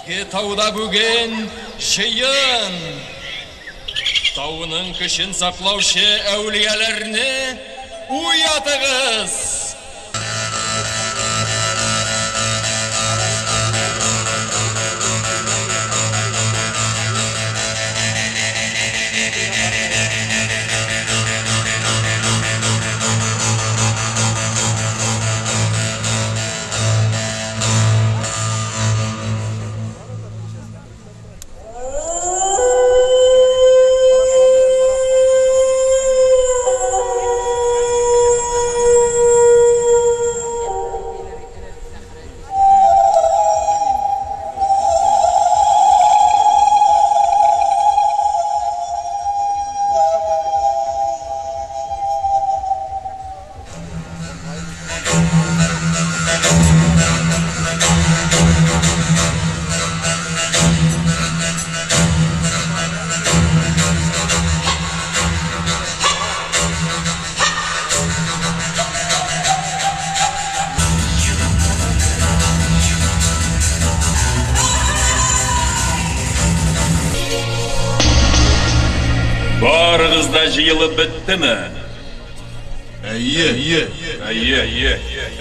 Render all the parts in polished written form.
Изге тауда бүген җыен! Тауның көчен саклаучы әүлияләрне уятыгыз! Барыгыз да җыелып беттеме? Әйе, әйе, әйе,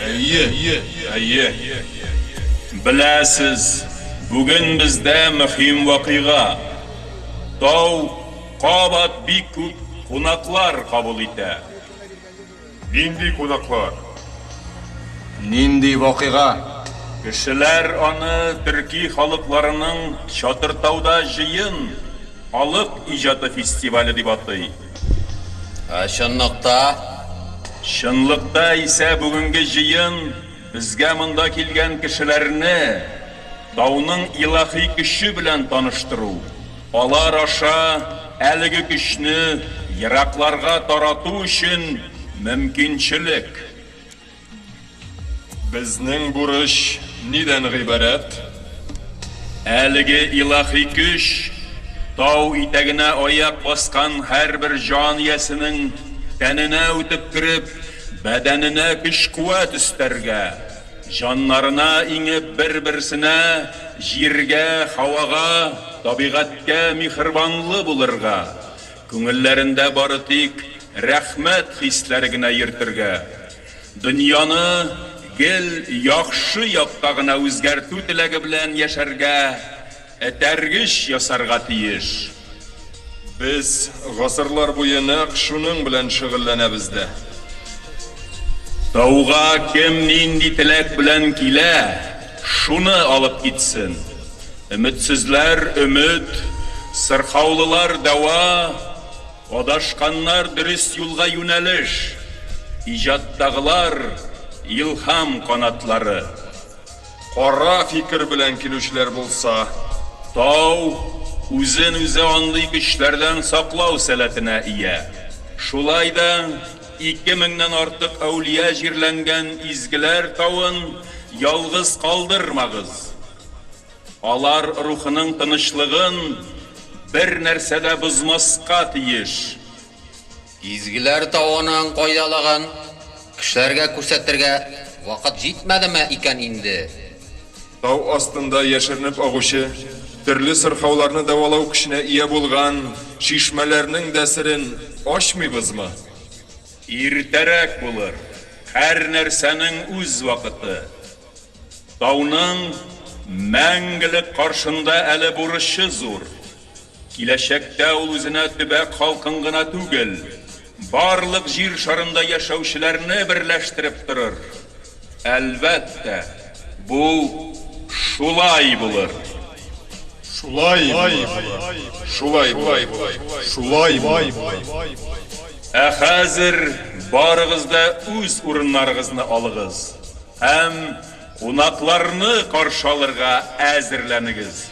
әйе, әйе. Беләсез, бүген бездә мөһим вакыйга. Тау кабат бик күп кунаклар кабул итә. Нинди кунаклар? Нинди вакыйга? Кешеләр аны төрки халыкларының Чатыртауда җыен халык иҗаты фестивале дип атый. Ә чынлыкта? Чынлыкта исә бүгенге җыен безгә монда килгән кешеләрне тауның илаһи көче белән таныштыру, алар аша әлеге көчне еракларга тарату өчен мөмкинчелек. Безнең бурыч нидән гыйбарәт? Әлеге илаһи көч тау итәгенә аяк баскан һәрбер җан иясенең тәненә үтеп кереп, бәдәненә көч-куәт өстәргә, җаннарына иңеп бер-берсенә, җиргә, һавага, табигатькә миһербанлы булырга, күңелләрендә бары тик рәхмәт хисләре генә йөртергә, дөньяны гел яхшы якка гына үзгәртү теләге белән яшәргә этәргеч ясарга тиеш. Без гасырлар буе нәкъ шуның белән шөгыльләнәбез дә. Тауга кем нинди теләк белән килә, шуны алып китсен. Өметсезләр, өмет, сырхаулылар, дәва, адашканнар дөрес юлга юнәлеш, иҗаттагылар, илһам канатлары. Кара фикер белән килүчеләр булса? Тау үзен-үзе андый көчләрдән саклау сәләтенә ия. Шулай да ике меңнән артык әүлия җирләнгән Изгеләр тавын ялгыз калдырмагыз. Алар рухының тынычлыгын бернәрсә дә бозмаска тиеш. Изгеләр тавының кайдалыгын кешеләргә күрсәтергә вакыт җитмәдеме икән инде? Тау астында яшеренеп агучы, төрле сырхауларны дәвалау көченә ия булган чишмәләрнең дә серен ачмыйбызмы? Иртәрәк булыр, һәр нәрсәнең үз вакыты. Тауның мәңгелек каршында әле бурычы зур. Киләчәктә ул үзенә төбәк халкын гына түгел, барлык җир шарында яшәүчеләрне берләштереп торыр. Әлбәттә, бу шулай булыр. Шулай булыр. Шулай булыр. Шулай булыр. Ә хәзер барыгыз да үз урыннарыгызны алыгыз һәм кунакларны каршы алырга әзерләнегез.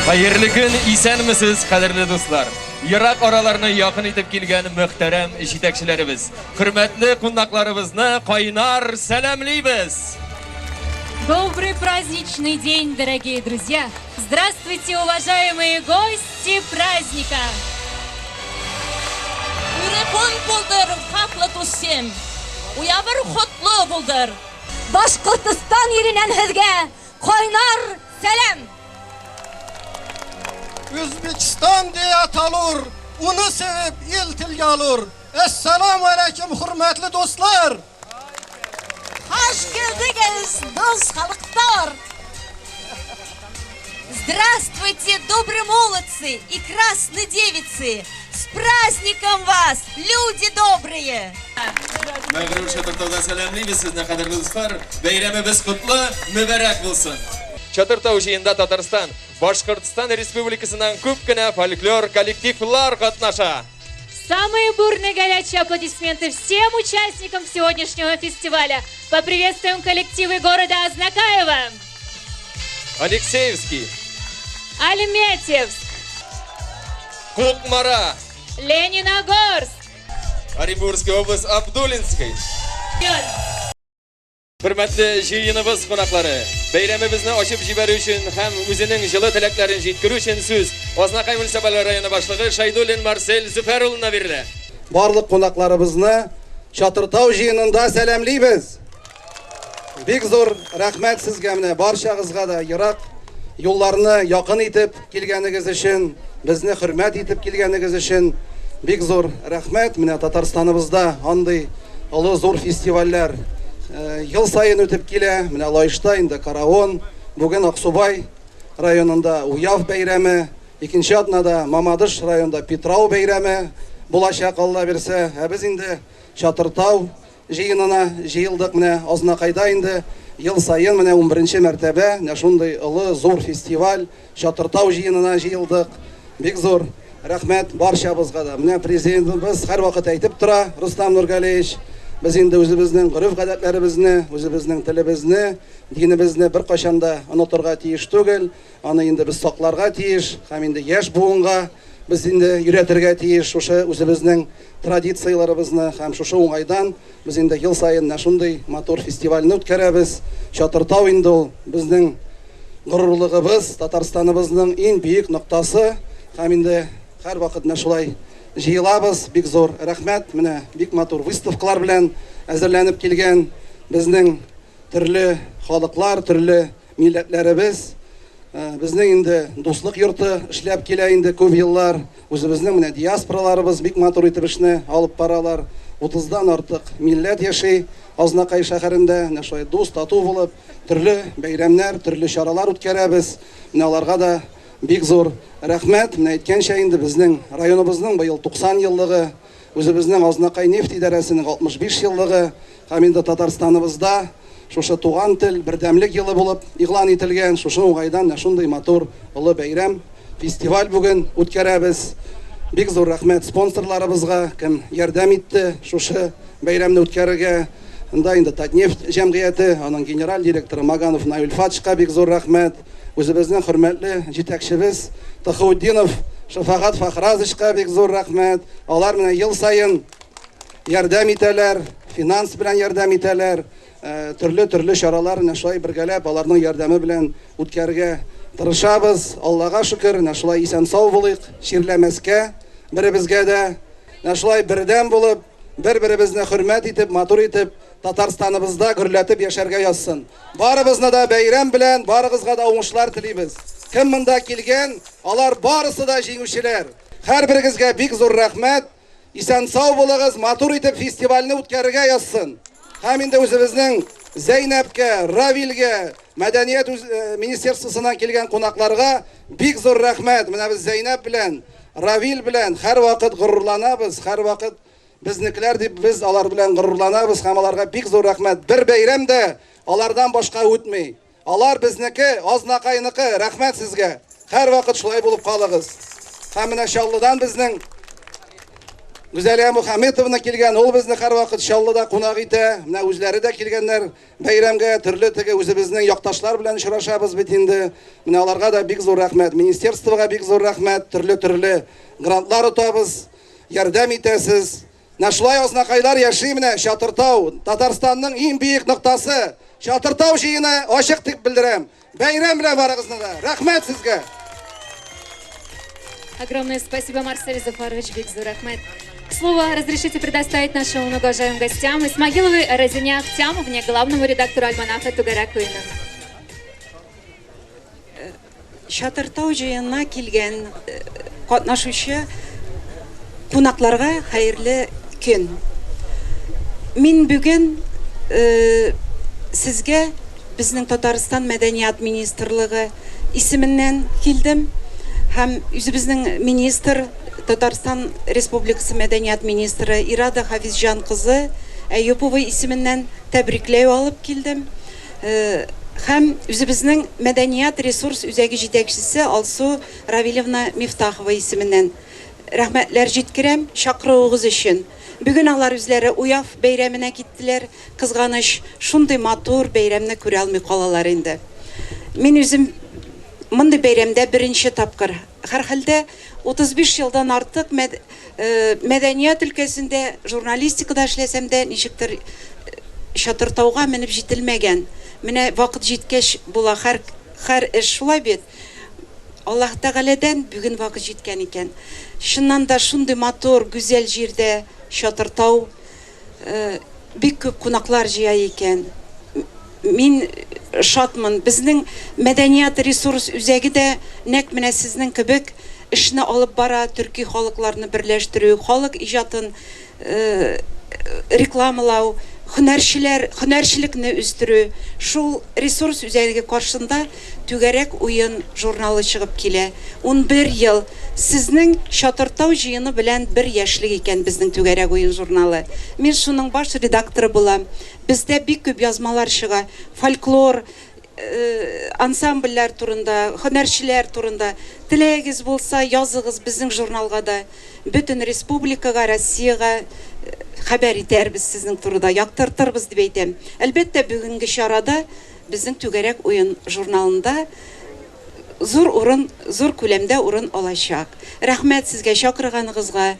Хәерле көн, исәнмесез, кадерле дуслар. Ерак араларны якын итеп килгән мөхтәрәм җитәкчеләребез, хөрмәтле кунакларыбызны кайнар сәламлибез. Добрый праздничный день, дорогие друзья! Здравствуйте, уважаемые гости праздника! Ырӑ кун пултӑр, хаклӑ туссем! Уявӑр хутлӑ пултӑр! Башкортостан иленнән һеҙгә ҡайнар сәләм! Өзбекстан deyə atalur, onu sevip il tilgə alur. Esselamu aleyküm hürmetli dostlar. Hoş geldiniz, dost халыҡтар! Здравствуйте, добрые молодцы и красные девицы! С праздником вас, люди добрые! Мәгърур Чатыртаудан сәламлибез сезне, кадерле дуслар. Бәйрәмебез котлы, мөбарәк булсын. Чатыртау җыенда Татарстан, Башкортстан Республикасыннан күп кенә фольклор коллективлар катнаша. Самые бурные горячие аплодисменты всем участникам сегодняшнего фестиваля. Поприветствуем коллективы города Азнакаево, Алексеевский, Альметьевск, Кукмара, Лениногорск. Оренбургская область, Абдулинский. Хөрмәтле җыеныбыз кунаклары, бәйрәмебезне ачып җибәрү өчен һәм үзенең җылы теләкләрен җиткерү өчен сүз Азнакай муниципаль районы башлыгы Шайдуллин Марсель Зөфәр улына бирелә. Барлык кунакларыбызны Чатыртау җыенында сәламлибез. Бик зур рәхмәт сезгә менә барчагызга да ерак юлларны якын итеп килгәнегез өчен, безне хөрмәт итеп килгәнегез өчен бик зур рәхмәт. Менә Татарстаныбызда андый олы зур фестивальләр ел саен үтеп килә. Менә Лаешта инде Каравон, бүген Аксубай районында Уяв бәйрәме, икенче атнада Мамадыш районында Питрау бәйрәме булачак, Алла бирсә. Ә без инде Чатыртау җыенына җыелдык. Менә Азнакайда инде ел саен менә 11 мәртәбә менә шундый олы зур фестиваль Чатыртау җыенына җыелдык. Бик зур рәхмәт барчабызга да. Менә президентыбыз һәрвакыт әйтеп тора, Рустам Нургалиевич, без инде үзебезнең гореф-гадәтләребезне, үзебезнең телебезне, динебезне беркайчан да онытырга тиеш түгел. Аны инде без сакларга тиеш һәм инде яшь буынга без инде өйрәтергә тиеш шушы үзебезнең традицияләребезне һәм шушы уңайдан без инде ел саен менә шундый матур фестивальне үткәрәбез. Чатыртау инде ул безнең горурлыгыбыз, Татарстаныбызның иң бөек ноктасы һәм инде һәрвакыт менә шулай җыелабыз. Бик зур рәхмәт. Менә бик матур выставкалар белән әзерләнеп килгән безнең төрле халыклар, төрле милләтләребез. Безнең инде дуслык йорты эшләп килә инде күп еллар. Үзебезнең менә диаспораларыбыз бик матур итеп эшне алып баралар. 30-дан артык милләт яши Азнакай шәһәрендә. Менә шулай дус, тату булып, төрле бәйрәмнәр, төрле чаралар үткәрәбез. Менә аларга да бик зур рәхмәт. Менә әйткәнчә инде безнең районыбызның быел 90 еллыгы, үзебезнең Азнакай нефть идарәсенең 65 еллыгы һәм инде Татарстаныбызда шушы туган тел бердәмлек елы булып игълан ителгән. Шушы уңайдан менә шундый матур олы бәйрәм, фестиваль бүген үткәрәбез. Бик зур рәхмәт спонсорларыбызга, кем ярдәм итте шушы бәйрәмне үткәрергә. Анда инде Татнефть җәмгыяте, аның генераль директоры Маганов Наиль Фатышка бик зур рәхмәт. Үзебезнең хөрмәтле җитәкчебез Тахаутдинов Шафагат Фахразовичка бик зур рәхмәт. Алар менә ел саен ярдәм итәләр, финанс белән ярдәм итәләр. Төрле-төрле чаралар менә шулай бергәләп аларның ярдәме белән үткәрергә тырышабыз. Аллага шөкер, менә шулай исән-сау булыйк, чирләмәскә беребезгә дә. Менә шулай бердәм булып, бер-беребезне хөрмәт итеп, матур итеп, Татарстаныбызда гөрләтеп яшәргә язсын. Барыбызны да бәйрәм белән, барыгызга да уңышлар телибез. Кем монда килгән, алар барысы да җиңүчеләр. Һәрберегезгә бик зур рәхмәт. Исән-сау булыгыз, матур итеп фестивальне үткәрергә язсын. Һәм инде үзебезнең Зәйнәпкә, Равилгә, Мәдәният министерствосыннан килгән кунакларга бик зур рәхмәт. Менә без Зәйнәп белән, Равил белән һәрвакыт горурланабыз, һәрвакыт безнекеләр дип без алар белән горурланабыз һәм аларга бик зур рәхмәт. Бер бәйрәм дә алардан башка үтми. Алар безнеке, Азнакайныкы. Рәхмәт сезгә. Һәрвакыт шулай булып калыгыз. Һәм менә Чаллыдан безнең Гүзәлия Мухаметовна килгән, ул безне һәрвакыт Чаллыда кунак итә. Менә үзләре дә килгәннәр бәйрәмгә, төрле теге үзебезнең якташлар белән очрашабыз бит инде. Менә аларга да бик зур рәхмәт. Министерствога бик зур рәхмәт, төрле-төрле грантлар отабыз, ярдәм итәсез. Менә шулай азнакайлар яши менә Чатыртау, Татарстанның иң биек ноктасы. Чатыртау җыены ачык дип белдерәм. Бәйрәм белән барыгызны да. Рәхмәт сезгә. Огромное спасибо, Марсель Зафарович Бигзур Ахмед. Слово разрешите предоставить нашим многоуважаемым гостям Исмагиловой Розине Ахтямовне, главному редактору альманаха Тугарак Уйна. Чатыртау җыенына килгән катнашучы кунакларга хәерле көн. Мин бүген сезгә безнең Татарстан Мәдәният министрлыгы исеменнән килдем һәм үзебезнең министр, Татарстан Республикасы мәдәният министры Ирада Хафизҗан кызы Әюпова исеменнән тәбрикләү алып килдем. Һәм үзебезнең мәдәният ресурс үзәге җитәкчесе Алсу Равилевна Мифтахова исеменнән рәхмәтләр җиткерәм чакыруыгыз өчен. Бүген алар үзләре Уяв бәйрәменә киттеләр, кызганыч, шундый матур бәйрәмне күрә алмый калалар инде. Мин үзем мондый бәйрәмдә беренче тапкыр. Һәрхәлдә, 35 елдан артык мәдәният өлкәсендә, журналистикада эшләсәм дә, ничектер Чатыртауга менеп җителмәгән. Менә вакыт җиткәч була һәр, һәр эш, шулай бит? Аллаһ Тәгаләдән бүген вакыт җиткән икән. Чыннан да шундый матур, гүзәл җирдә Чатыртау бик күп кунаклар җыя икән. Мин шатмын. Безнең мәдәният ресурс үзәге дә нәкъ менә сезнең кебек эшне алып бара, төрки халыкларны берләштерү, халык иҗатын рекламалау, һөнәрчеләр, һөнәрчелекне үстерү. Шул ресурс үзәге каршында Түгәрәк уен журналы чыгып килә. 11 ел. Сезнең Чатыртау җыены белән бер яшьлек икән безнең Түгәрәк уен журналы. Мин шуның баш редакторы булам. Бездә бик күп язмалар чыга. Фольклор ансамбльләр турында, һөнәрчеләр турында. Теләгегез булса, языгыз безнең журналга да. Бөтен республикага, Россиягә хәбәр итәрбез сезнең турыда, яктыртырбыз дип әйтәм. Әлбәттә, бүгенге чарада Безнең Түгәрәк уен журналында зур урын, зур күләмдә урын алачак. Рәхмәт сезгә чакырганыгызга,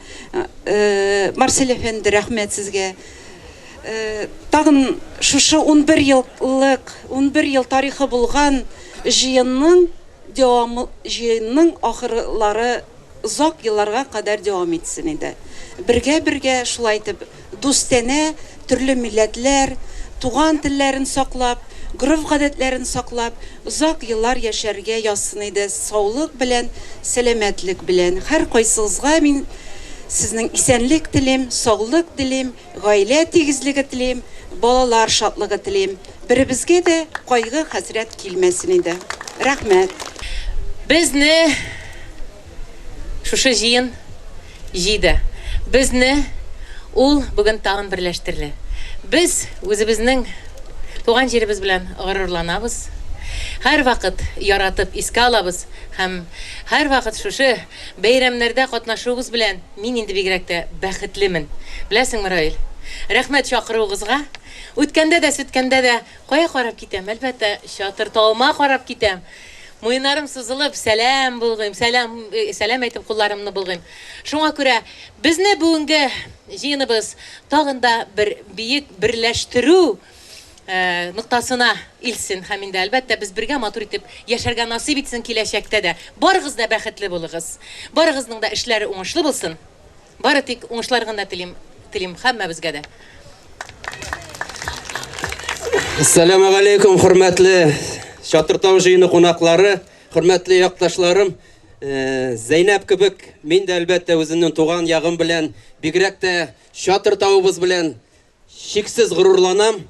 Марсель әфәнде, рәхмәт сезгә. Тагын шушы 11 еллык, 11 ел тарихы булган җыенның дәвамы, җыенның ахырлары озак елларга кадәр дәвам итсен иде. Бергә-бергә шулай итеп, дустанә төрле милләтләр, туган телләрен саклап, гореф-гадәтләрен саклап, озак еллар яшәргә язсын иде, саулык белән, сәламәтлек белән. Һәркайсыгызга мин сезнең исәнлек телим, саулык телим, гаилә тигезлеге телим, балалар шатлыгы телим. Беребезгә дә кайгы-хәсрәт килмәсен иде. Рәхмәт. Безне шушы җыен җыйды. Безне ул бүген тагын берләштерде. Без үзебезнең туган җиребез белән горурланабыз. Һәрвакыт яратып искә алабыз һәм һәрвакыт шушы бәйрәмнәрдә катнашуыбыз белән мин инде бигрәк тә бәхетлемен. Беләсеңме, Раил, рәхмәт чакыруыгызга. Үткәндә дә, сүткәндә дә кая карап китәм? Әлбәттә, Чатыр тавыма карап китәм. Муеннарым сузылып, сәлам болгыйм, сәлам, сәлам әйтеп кулларымны болгыйм. Шуңа күрә безне бүгенге җыеныбыз тагын да бер биек берләштерү ноктасына илтсен һәм инде, әлбәттә, без бергә матур итеп яшәргә насыйп итсен киләчәктә дә. Барыгыз да бәхетле булыгыз. Барыгызның да эшләре уңышлы булсын. Бары тик уңышлар гына телим, телим һәммәбезгә дә. Әссәламегаләйкүм, хөрмәтле Чатыртау җыены кунаклары, хөрмәтле якташларым. Э, Зәйнәп кебек мин дә әлбәттә үземнең туган ягым белән, бигрәк тә Чатыртауыбыз белән чиксез горурланам.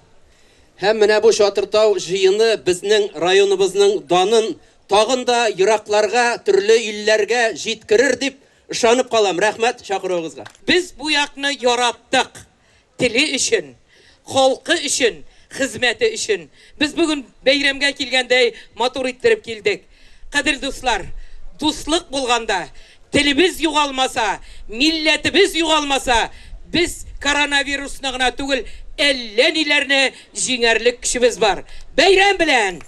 Һәм менә бу Чатыртау җыены безнең районыбызның данын тагын да еракларга, төрле илләргә җиткерер дип Ышанып калам, рәхмәт чакыруыгызга. Без бу якны яраттык. Теле өчен, халкы өчен, хезмәте өчен. Без бүген бәйрәмгә килгәндәй матур иттереп килдек. Кадерле дуслар, дуслык булганда, Телебез югалмаса, милләтебез югалмаса, без коронавирусны гына түгел, әллә ниләрне җиңәрлек көчебез бар. Бәйрәм белән!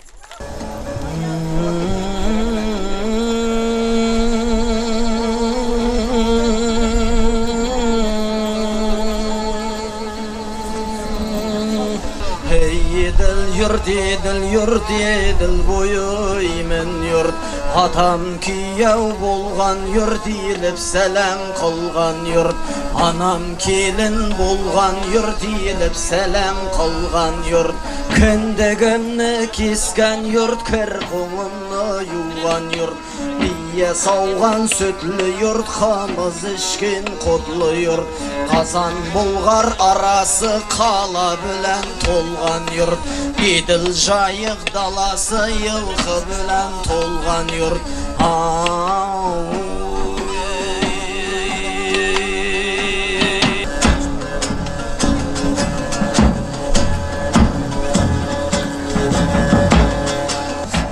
Идел йорт, Идел йорт, Идел буе имен йорт. Атам кияү булган йорт, иелеп сәлам кылган йорт. Анам килен булган йорт, иелеп сәлам кылган йорт. Кендегемне кискән йорт, кер куңымны юган йорт. Бия сауган сөтле йорт, кымыз эчкен котлы йорт. Казан Болгар арасы кала белән тулган йорт. Идел Җаек даласы елкы белән тулган йорт.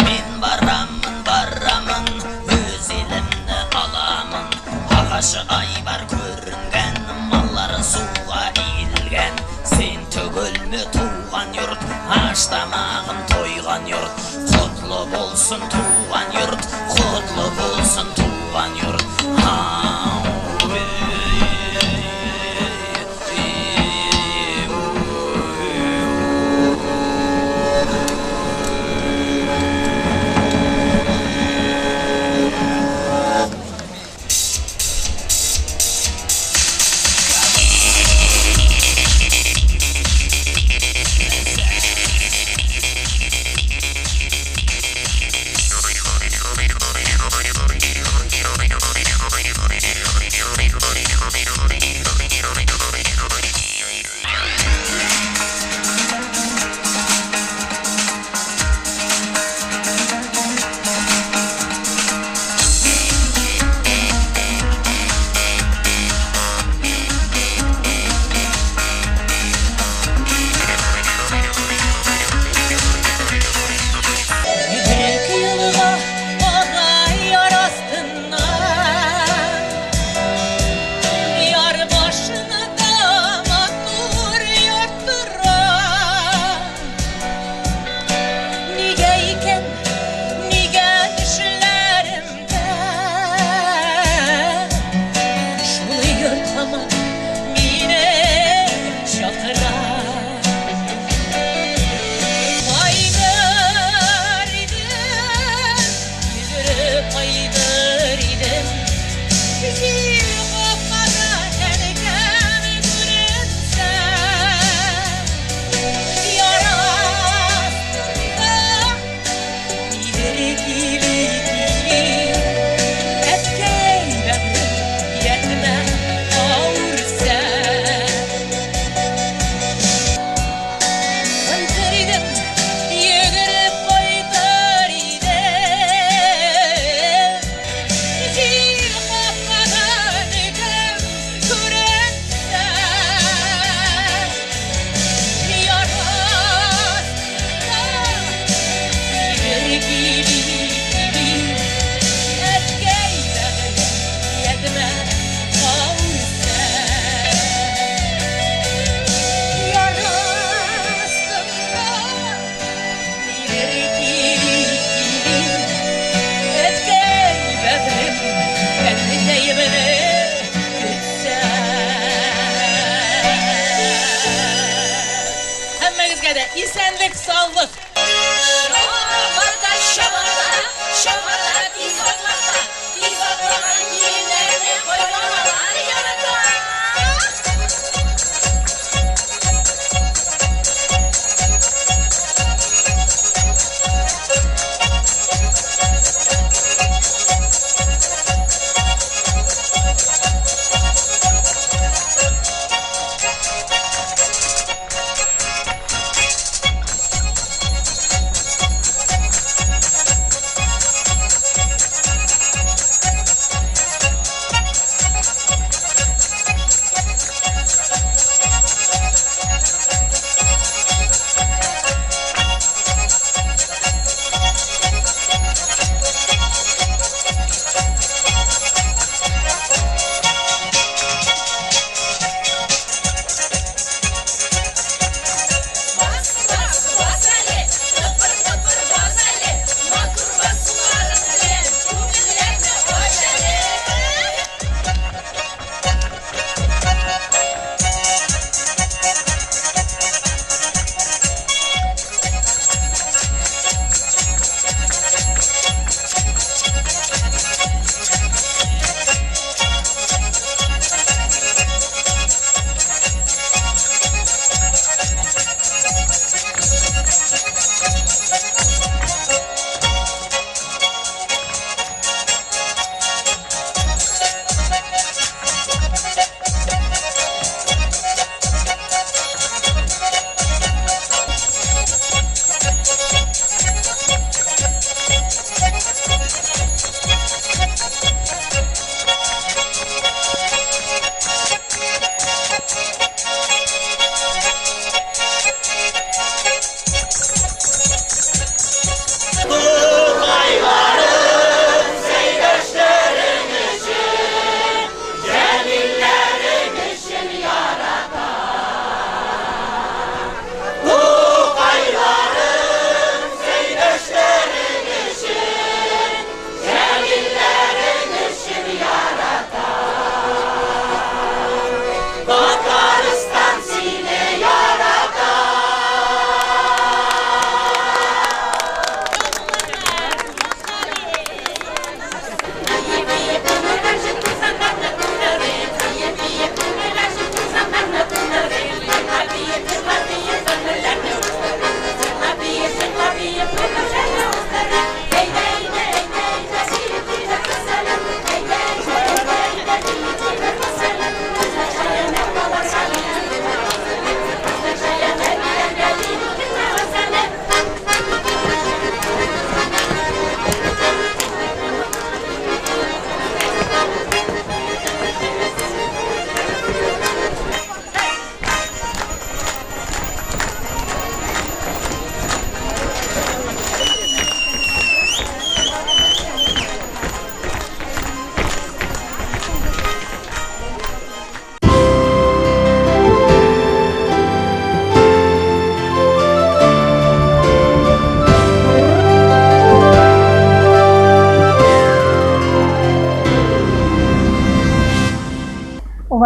Мин барамын, барамын, үз илемне аламын. Агачы айбар күренгән, маллары суга иелгән. Син түгелме туган йорт, аш тамагым тойган йорт. Котлы булсын туган йорт, котлы булсын.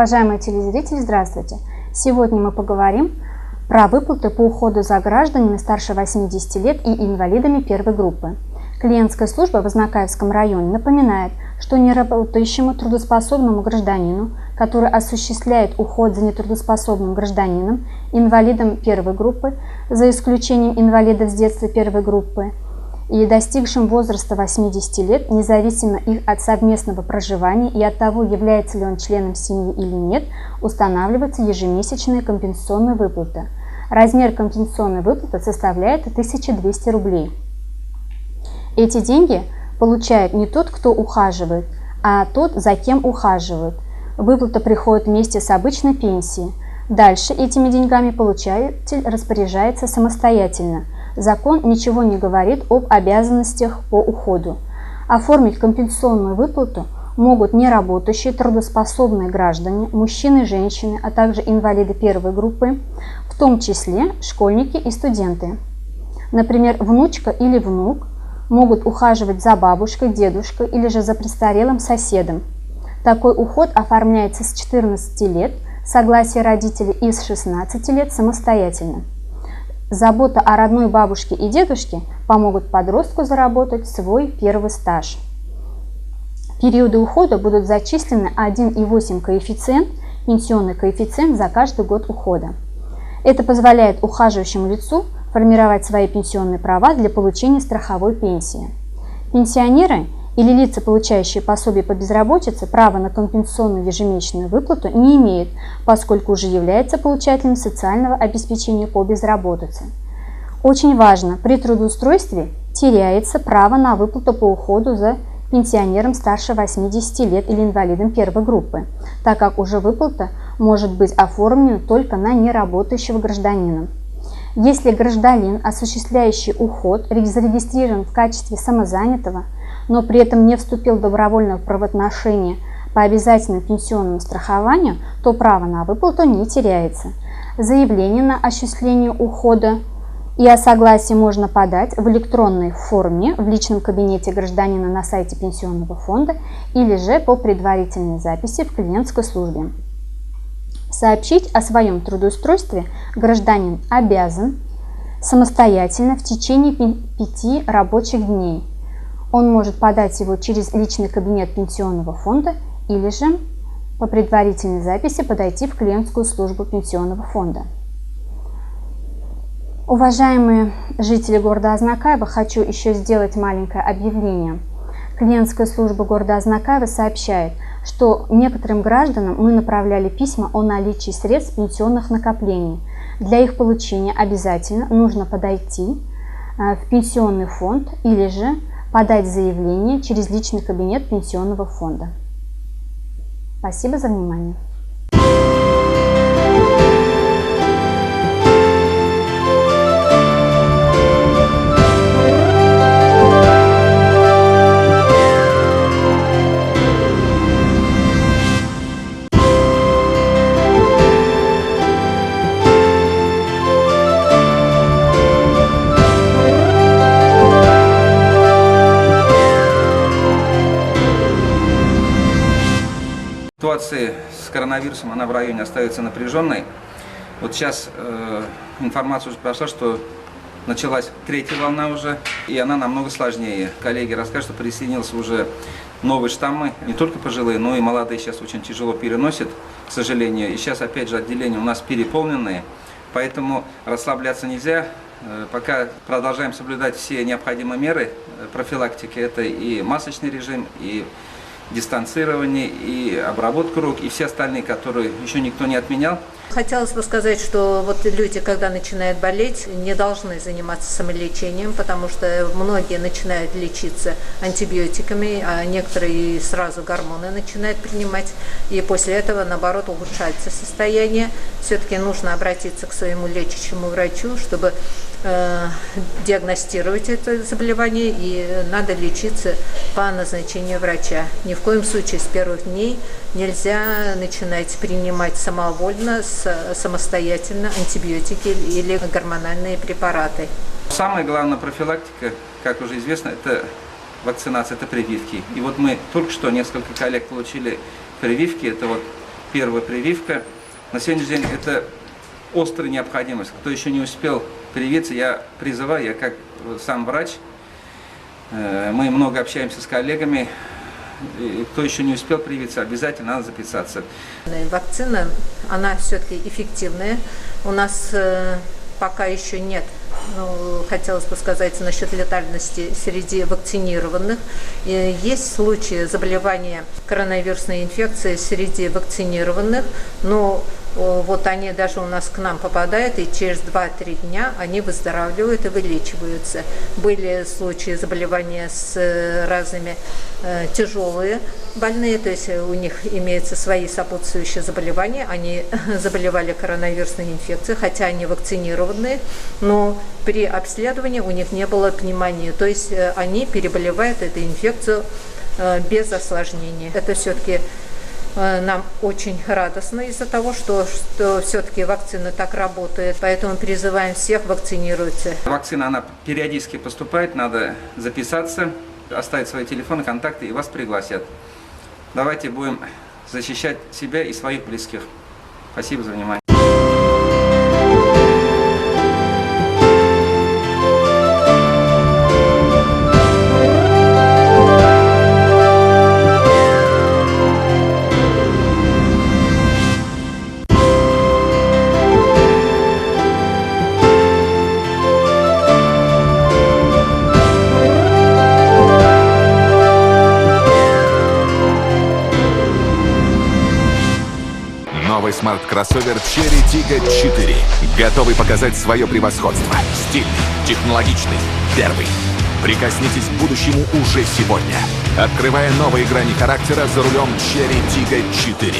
Уважаемые телезрители, здравствуйте! Сегодня мы поговорим про выплаты по уходу за гражданами старше 80 лет и инвалидами первой группы. Клиентская служба в Азнакаевском районе напоминает, что неработающему трудоспособному гражданину, который осуществляет уход за нетрудоспособным гражданином, инвалидом первой группы, за исключением инвалидов с детства первой группы, и достигшим возраста 80 лет, независимо их от совместного проживания и от того, является ли он членом семьи или нет, устанавливается ежемесячная компенсационная выплата. Размер компенсационной выплаты составляет 1200 рублей. Эти деньги получает не тот, кто ухаживает, а тот, за кем ухаживают. Выплата приходит вместе с обычной пенсией. Дальше этими деньгами получатель распоряжается самостоятельно. Закон ничего не говорит об обязанностях по уходу. Оформить компенсационную выплату могут неработающие трудоспособные граждане, мужчины, женщины, а также инвалиды первой группы, в том числе школьники и студенты. Например, внучка или внук могут ухаживать за бабушкой, дедушкой или же за престарелым соседом. Такой уход оформляется с 14 лет, согласие родителей и с 16 лет самостоятельно. Забота о родной бабушке и дедушке помогут подростку заработать свой первый стаж. Периоды ухода будут зачислены 1,8 коэффициент, пенсионный коэффициент за каждый год ухода. Это позволяет ухаживающему лицу формировать свои пенсионные права для получения страховой пенсии. Пенсионеры или лица, получающие пособие по безработице, право на компенсационную ежемесячную выплату не имеют, поскольку уже являются получателем социального обеспечения по безработице. Очень важно, при трудоустройстве теряется право на выплату по уходу за пенсионером старше 80 лет или инвалидом первой группы, так как уже выплата может быть оформлена только на неработающего гражданина. Если гражданин, осуществляющий уход, зарегистрирован в качестве самозанятого, но при этом не вступил в добровольное правоотношение по обязательному пенсионному страхованию, то право на выплату не теряется. Заявление на осуществление ухода и о согласии можно подать в электронной форме в личном кабинете гражданина на сайте пенсионного фонда или же по предварительной записи в клиентской службе. Сообщить о своем трудоустройстве гражданин обязан самостоятельно в течение 5 рабочих дней. Он может подать его через личный кабинет пенсионного фонда или же по предварительной записи подойти в клиентскую службу пенсионного фонда. Уважаемые жители города Азнакаево, хочу еще сделать маленькое объявление. Клиентская служба города Азнакаево сообщает, что некоторым гражданам мы направляли письма о наличии средств пенсионных накоплений. Для их получения обязательно нужно подойти в пенсионный фонд или же подать заявление через личный кабинет пенсионного фонда. Спасибо за внимание. Ситуация с коронавирусом, она в районе остается напряженной. Вот сейчас информация уже прошла, что началась третья волна уже, и она намного сложнее. Коллеги расскажут, что присоединился уже новые штаммы, не только пожилые, но и молодые сейчас очень тяжело переносят, к сожалению. И сейчас опять же отделения у нас переполненные, поэтому расслабляться нельзя. Пока продолжаем соблюдать все необходимые меры профилактики, это и масочный режим, и дистанцирование, и обработку рук, и все остальные, которые еще никто не отменял. Хотелось бы сказать, что вот люди, когда начинают болеть, не должны заниматься самолечением, потому что многие начинают лечиться антибиотиками, а некоторые сразу гормоны начинают принимать, и после этого, наоборот, ухудшается состояние. Все-таки нужно обратиться к своему лечащему врачу, чтобы диагностировать это заболевание, и надо лечиться по назначению врача. Ни в коем случае с первых дней нельзя начинать принимать самовольно, самостоятельно антибиотики или гормональные препараты. Самая главная профилактика, как уже известно, это вакцинация, это прививки. И вот мы только что несколько коллег получили прививки. Это вот Первая прививка. На сегодняшний день это острая необходимость. Кто еще не успел привиться, я призываю, я как сам врач, мы много общаемся с коллегами, и кто еще не успел привиться, обязательно надо записаться. Вакцина, она все-таки эффективная. У нас пока еще нет, ну, хотелось бы сказать насчет летальности среди вакцинированных. Есть случаи заболевания коронавирусной инфекцией среди вакцинированных, но вот они даже у нас к нам попадают, и через 2-3 дня они выздоравливают и вылечиваются. Были случаи заболевания с разными тяжелые больные, то есть у них имеются свои сопутствующие заболевания, они заболевали коронавирусной инфекцией, хотя они вакцинированные, но при обследовании у них не было пневмонии, то есть они переболевают эту инфекцию без осложнений. Это все-таки нам очень радостно из-за того, что все-таки вакцина так работает, поэтому призываем всех вакцинироваться. Вакцина, она периодически поступает, надо записаться, оставить свои телефоны, контакты, и вас пригласят. Давайте будем защищать себя и своих близких. Спасибо за внимание. Новый смарт-кроссовер Chery Tiggo 4. Готовый показать свое превосходство. Стильный, технологичный, первый. Прикоснитесь к будущему уже сегодня. Открывая новые грани характера за рулем Chery Tiggo 4.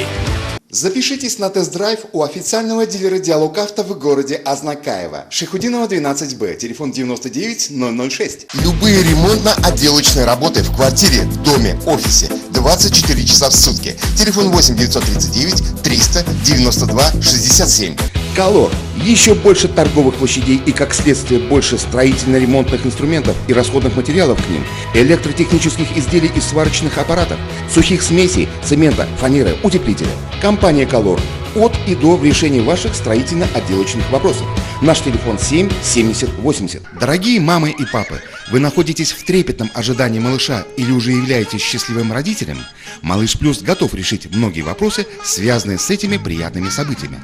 Запишитесь на тест-драйв у официального дилера «Диалог Авто» в городе Азнакаево. Шайхутдинова, 12Б, телефон 99 006. Любые ремонтно-отделочные работы в квартире, доме, офисе. 24 часа в сутки. Телефон 8 939 392 67. Колор. Еще больше торговых площадей и, как следствие, больше строительно-ремонтных инструментов и расходных материалов к ним, электротехнических изделий и сварочных аппаратов, сухих смесей, цемента, фанеры, утеплителя. Компания «Колор». От и до в решении ваших строительно-отделочных вопросов. Наш телефон 7 70 80. Дорогие мамы и папы, вы находитесь в трепетном ожидании малыша или уже являетесь счастливым родителем? Малыш Плюс готов решить многие вопросы, связанные с этими приятными событиями.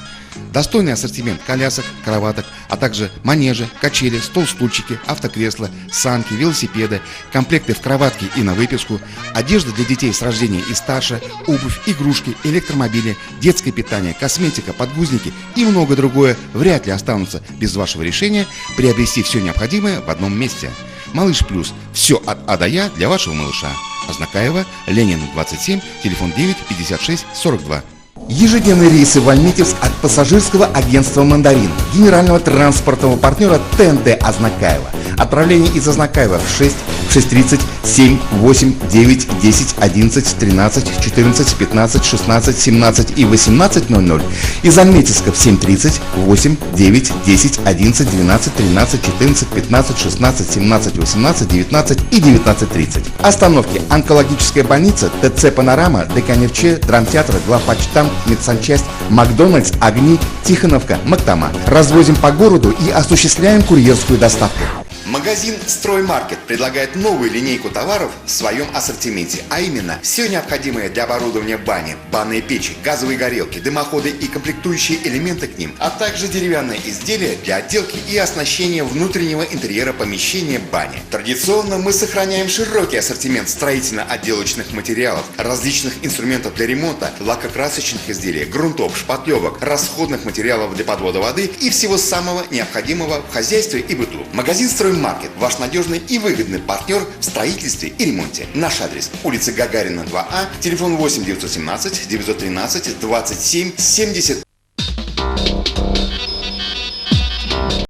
Достойный ассортимент колясок, кроваток, а также манежи, качели, стол-стульчики, автокресла, санки, велосипеды, комплекты в кроватке и на выписку, одежда для детей с рождения и старше, обувь, игрушки, электромобили, детское питание, косметика, подгузники и многое другое вряд ли останутся без вашего решения приобрести все необходимое в одном месте. Малыш Плюс. Все от А до Я для вашего малыша. Азнакаево, Ленин, 27, телефон 9 56 42. Ежедневные рейсы в Альметьевск от пассажирского агентства «Мандарин», генерального транспортного партнера ТНТ Азнакаево. Отправление из Азнакаева в 6, 6:30, 7, 8, 9, 10, 11, 13, 14, 15, 16, 17 и 18:00. Из Альметьевска в 7:30, 8, 9, 10, 11, 12, 13, 14, 15, 16, 17, 18, 19 и 19:30. Остановки: онкологическая больница, ТЦ «Панорама», ДК «Нефче», драмтеатр, главпочтамт, медсанчасть, Макдональдс, Огни, Тихоновка, Мактама. Развозим по городу и осуществляем курьерскую доставку. Магазин «Строймаркет» предлагает новую линейку товаров в своем ассортименте, а именно все необходимое для оборудования бани, банные печи, газовые горелки, дымоходы и комплектующие элементы к ним, а также деревянные изделия для отделки и оснащения внутреннего интерьера помещения бани. Традиционно мы сохраняем широкий ассортимент строительно-отделочных материалов, различных инструментов для ремонта, лакокрасочных изделий, грунтов, шпатлевок, расходных материалов для подвода воды и всего самого необходимого в хозяйстве и быту. Магазин «Строймаркет» – ваш надежный и выгодный партнер в строительстве и ремонте. Наш адрес: улица Гагарина, 2А, телефон 8 917 913 27 70.